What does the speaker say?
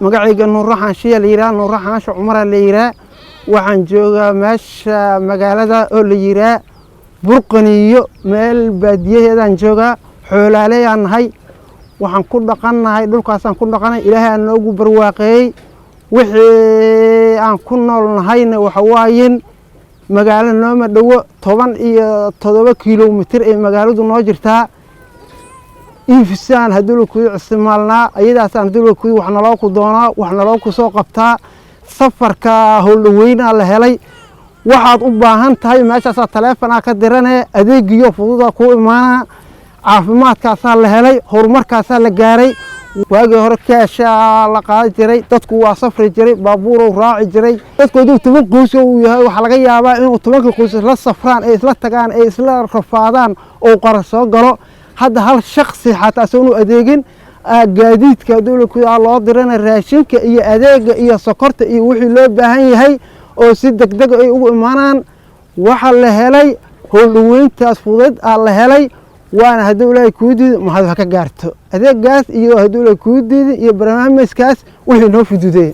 Magacayga Nuuro Xaanshiya la yiraa, Nuuro Xaansho Cumara la yiraa. Waxaan joogaa meesha magaalada oo la yiraa Burqaniyo, meel baadiyaheedaan joogaa. Xoolaaleyaan nahay, waxaan ku dhaqannahay dhulkaasaan ku dhaqanay. Ilaahay aan noogu barwaaqeeyey. Wixii aan ku nool nahayna waxa waayen magaalo nooma dhowo, 17 kilomitir ay magaaladu noo jirtaa. Iifisaan haddii la kugu isticmaalnaa, ayadaasaan haddii la kugu wax naloo ku doonaa, wax naloo ku soo qabtaa. Safarka howldhaweynaa la helay. Waxaad u baahan tahay meeshaasaa taleefonaa ka dirane, adeegiyo fududaa kuu imaanaa. Caafimaadkaasaa la helay, horumarkaasaa la gaaray. Waagii hore kaashaa la qaadan jiray, dadku waa safri jiray, baabuurow raaci jiray. Dadku hadduu 10 qoys uu yahay, waxaa laga yaabaa inuu 10-ka qoys isla safraan, ay isla tagaan, ay isla rafaadaan oo qarash soo galo. Hadda hal shaksi xataa isagoonu adeegin gaadiidka dowlad loo dirana raashinka iyo adeega iyo sokorta iyo wixii loo baahan yahay oo si degdeg ay ugu imaanaan. Waxaa la helay howldhaweyntaas fudeyd aa la helay. Waana hadduu Ilaahay kuu diido, mahad ha ka gaarto adeegaas iyo hadduu Ilaahay kuu diido iyo barnaamijkaas wixii noo fududeeyey.